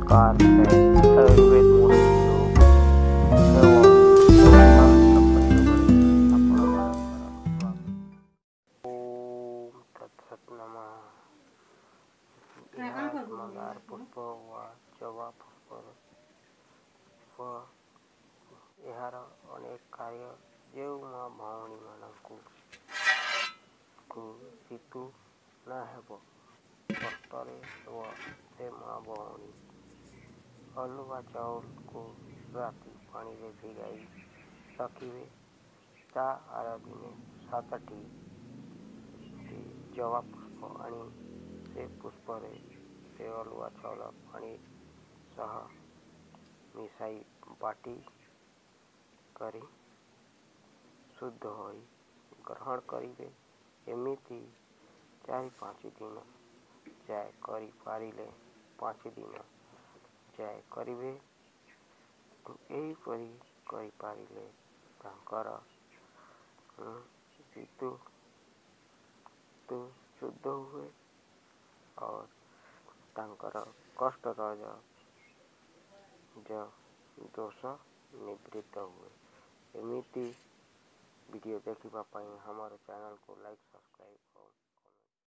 प्रकार से आयुर्वेद ମୂର୍ତ୍ତି ଏବଂ ତନ୍ତ୍ର ପ୍ରୟୋଗରେ ଆପଣମାନଙ୍କର ଓମ୍ ତତ୍ ସତ୍ ନମଃ। ଏହା ମନ୍ଦାର ପୁଷ୍ପ ବା ଜବା ପୁଷ୍ପର ଏହାର ଅନେକ କାର୍ଯ୍ୟ। ଯେଉଁ ମା ଭଉଣୀମାନଙ୍କୁ ଋତୁ ନ ହେବ, କଷ୍ଟରେ ହେବ, ସେ ମା ଭଉଣୀ ଅଲୁଆ ଚାଉଳକୁ ରାତି ପାଣିରେ ଭିଗାଇ ରଖିବେ। ତା ଆର ଦିନେ 7ଟି ଜବା ପୁଷ୍ପ ଆଣି ସେ ପୁଷ୍ପରେ ସେ ଅଲୁଆ ଚାଉଳ ପାଣି ସହ ମିଶାଇ ବାଟି କରି ଶୁଦ୍ଧ ହୋଇ ଗ୍ରହଣ କରିବେ। ଏମିତି 4 5 ଦିନ ଯାଏ କରିପାରିଲେ 5 ଦିନ ଯାଏ କରିବେ। ଏହିପରି କରିପାରିଲେ ତାଙ୍କର ଋତୁ ଶୁଦ୍ଧ ହୁଏ ଆଉ ତାଙ୍କର କଷ୍ଟର ଦୋଷ ନିବୃତ୍ତ ହୁଏ। ଏମିତି ଭିଡ଼ିଓ ଦେଖିବା ପାଇଁ ଆମର ଚ୍ୟାନେଲକୁ ଲାଇକ୍, ସବସ୍କ୍ରାଇବ୍